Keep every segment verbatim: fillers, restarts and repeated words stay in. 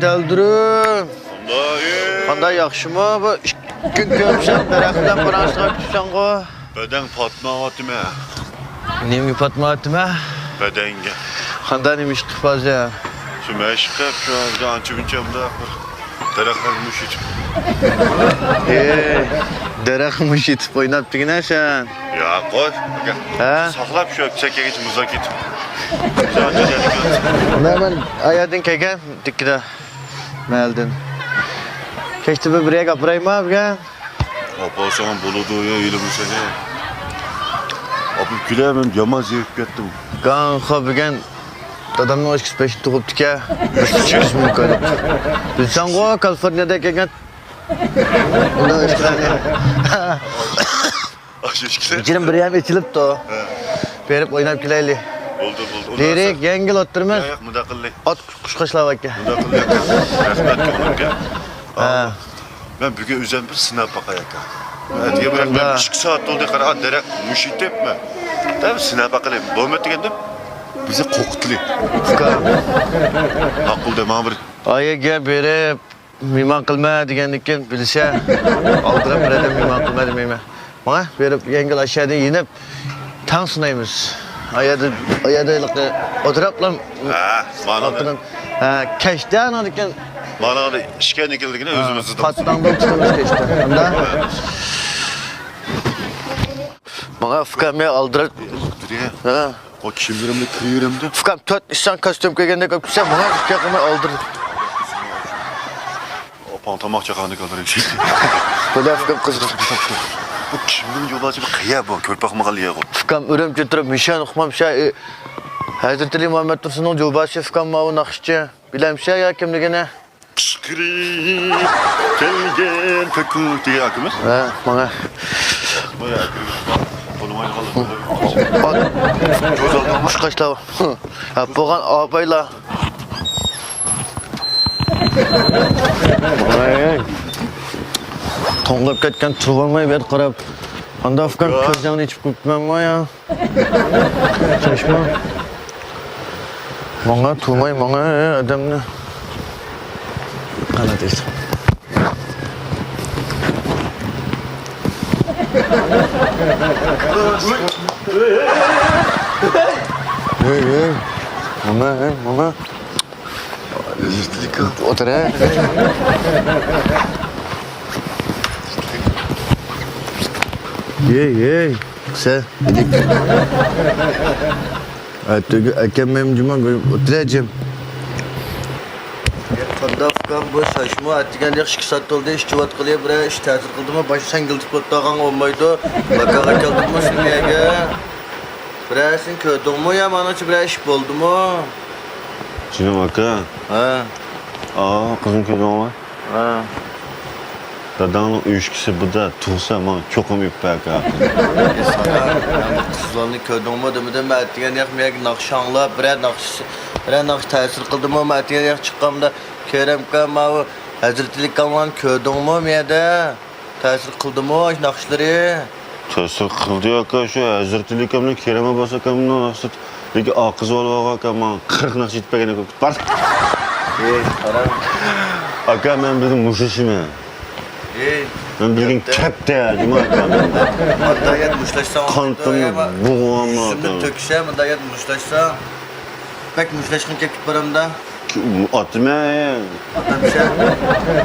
دەلدۈرۈم. قانداق؟ قانداق، ياخشىمۇ؟ بۇ ئىككى كۈن كۆرمىسەم، دەرەخ بىلەن پاراڭلىشىدىغان كۈتۈپسەنغۇ؟ بەدەڭ پاتماۋاتىمەن. نېمىگە پاتماۋاتىمەن؟ بەدەڭگە. قانداق، نېمە ئىش قىلىپ ھازىر؟ شۇ مەشىق قىلىپ، شۇ ھازىر ئانچە-مۇنچە مۇنداق بىر دەرەخلەرگە مۇشۇيتىپ. ئېي، دەرەخ مۇشۇيتىپ ئويناپ دېگىنە سەن. يا، قوي. ھە؟ ساقلاپ شۇ چەككىگىچە مۇزا كېتىپ. مەن، مەن ئايادىن كەلگەن، دىككىدە. مەھەلدىن. كەچتە بىر، بىر يەرگە ئاپىرايما بۈگۈن؟ ئاپارساڭ بولىدۇ، يا، ھېلىمۇ سېنى. ئاپىرىپ كېلە، مەن يامان زېرىكىپ كەتتىم. گاڭخا بۈگۈن دادامنىڭ ئىككىسى پەشتە تۇغۇپتىكەن. بىلسەڭغۇ، كالىفورنىيەدە كەلگەن. ئۇنداق ئىشلارنى. ئاشۇ ئىككىلەر. جېنىم بىر يەم ئېچىلىپتۇ. ھە. بېرىپ ئويناپ كېلەيلى. بولدى، بولدى. لىرىك، يەڭگىل ئولتۇرىمىز. ياق، ياق، مۇنداق قىللى. ئات قۇشقاچلار باركەن. مۇنداق قىللى، ئاكا. رەھمەت، كۆڭلۈمگە. ھە. مەن بۈگۈن ئۆزۈم بىر سىناپ باقاي، ئاكا. مەن دېگەن بىر، مەن ئىككى سائەت بولدى، قارا، دەرەخ مۇشۇيتىپمەن. دەپ سىناپ باقىلى. بولمىدى دېگەندە، بىزنى قورقۇتتىلى. ئۇكا. ماقۇل دە، ماڭا بىر. ئايىگە بېرىپ، مېھمان قىلما دېگەندىن كېيىن بىلسە، ئالدىراپ بىر ئادەم مېھمان قىلما دېمەيمەن. ماڭا بېرىپ يەڭگىل ئاشۇ يەردىن يېنىپ، تەڭ سىنايمىز. ئايادا، ئايادا ئولتۇراپلا. ھە، مانا. ھە، كەچتە ئانىڭدىن كېيىن. مانا ئىشكەننى كېلدىكىنە ئۆزىمىز. پاتتاڭدا تۇتىمىز كەچتە. ئۇندا. ماڭا ئۇكام ئالدىراپ. ھە. قوي كىيىملىرىمنى كىيىۋېرەمدە. ئۇكام تۆت ئىشسان كاستيۇم كىيگەندەك بولۇپ كەتسە، ماڭا ئىككى ياقىمنى ئالدىر. ئاپاڭ تاماق چاققاندەك ئالدىرىڭ. بۇدا ئۇكام قىزىق. بۇ كىمنىڭ يولباشچى، بۇ قەيەر بۇ؟ كۆرۈپ باقمىغانلا يەر بۇ. ئۇكام ئۈرۈمچى تۇرۇپ مىشان ئۇقمامسە، ئى، ھەزرىتى ئالى مۇھەممەد تۇرسۇننىڭ يولباشچى ئۇكام، ماۋۇ ناخشىچى. بىلەمسە يا كىملىكىنى؟ قىچقىرىپ كەلگەن كاكۇك دېگەن ئاكىمىز. ھە، ماڭا. قۇشقاچلار. ھە، بولغان ئاپايلار. توڭلاپ كەتكەن تۇرۇۋالماي بۇ يەردە قاراپ. ئانداق ئۇكام كۆزۈڭنى ئېچىپ قويۇپتىمەن يا. چاچما. ماڭا تۇرماي، ماڭا ئادەمنى. قانا تېز. ھەي، ھەي. ماڭا، ھەي، ماڭا. ئولتۇر، ھە. ھەي، ھەي. سەن. ئەتىگە ئەكەلمەيمەن جۇما، بىر ئولتۇر، ھە، جىم. قانداق ئۇكام، بۇ شاشمۇ؟ ئەتىگەن ياخشى ئىككى سائەت بولدى، ئىچىۋاتقىلى، بىرەر ئىش تەسىر قىلدىمۇ؟ باشقا سەن گىلتىپ ئولتۇرغانغا بولمايدۇ. ۋاكاغا كەلدىڭمۇ شۇ يەرگە؟ بىرەرسىنى كۆردۈڭمۇ يا مانىچە بىرەر ئىش بولدىمۇ؟ جېنىم ئاكا. ھە. ئا، قىزىم كۆردۈڭمۇ؟ ھە. داداڭنىڭ ئۆچكىسى بۇدا تۇغسا ماڭا چوقۇم ئېلىپ بەر ئاكا. قىزلارنى كۆردۈڭمۇ دېمىدىم، مەن ئەتىگەن ياق مەيەگە ناخشا ئاڭلاپ، بىرەر ناخشا، بىرەر ناخشا تەسىر قىلدىمۇ، مەن ئەتىگەن ياق چىققاندا كېرەمكە ماۋۇ ھەزرىتى ئالىكانلارنى كۆردۈڭمۇ مەيەدە؟ تەسىر قىلدىمۇ ئاشۇ ناخشىلىرى؟ تەسىر قىلدى ئاكا، شۇ ھەزرىتى ئالىكامنىڭ كېرەم ئابباس ئاكامنىڭ ناخشىسى، لېكىن ئاقىز بالىغا ئاكا ماڭا قىرىق ناخشا ئېيتىپ بەرگەن ئاكا. بار. ئېي، قارا. ئاكا، مەن بىلگەن مۇشۇ ئىشىمەن. ئېي، مەن بىلگەن كەپتە. كەپتە، جۇما ئاكا. مۇنداق يەردە مۇشتلاشساڭ، قانىتىمنى بوغۇۋالما يۈزۈمنى ئاكا. تۆكسە، مۇنداق يەردە مۇشتلاشساڭ. بەك مۇشتلاشقۇم كېلىپ كېتىپ بارامدا. ئاتىمەن. ئاتامسەن.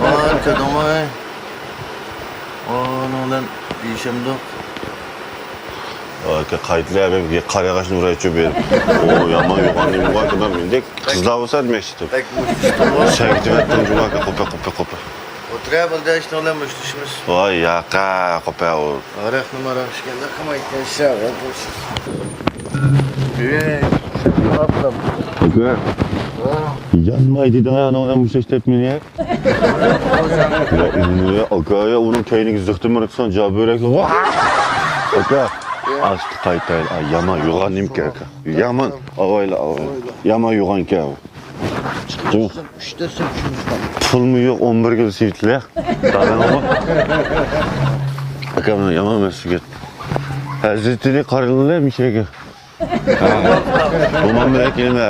ۋاي، كۆردۈڭمۇ؟ ئانىڭ بىلەن دېيىشەمدۇق. ئاكا، قايتىلە، بىر قارىياغاچنى ئۇرايچۇ بىر. ئۇ يامان يوغان نېمە بار ئاكا، مەن مەندەك قىزلار بولسا دېمەكچىدىم. بەك مۇشتلىشتىڭغۇ. سەگىتىۋەتتىڭ جۇما ئاكا، قوپە، قوپە، قوپە. ئولتۇرە، بولدى، ئىشنىڭ بىلەن مۇشتلىشىمىز. ۋاي، ياقا، قوپە ئۇ. ھاراقنى ماراق ئىچكەندە قىلمايتتى، شۇ. ئاكا. يانماي دېدىڭ، ئانىڭ بىلەن مۇشتلىشىپ مېنى. يا، ئۇنى، يا، ئاكا، يا، ئۇنىڭ كەينىگە زىختىمۇ رىقسان، جا بۆرەكلىك. ئاكا، ئاستا قايتايلى. ئا، يامان يوغان نېمىكەن، ئاكا؟ يامان، ئاۋايلا، ئاۋايلا. يامان يوغانكەن ئۇ. چىقتى. پۇلمۇ يوق، ئون بىرگە سېتىلە. داداڭمۇ؟ ئاكا، مانا يامان مەسىلە. ھەزرىتىنى قارىلىلە مىشەگە. ھە. بۇ مانا بىلەن كېلىمە.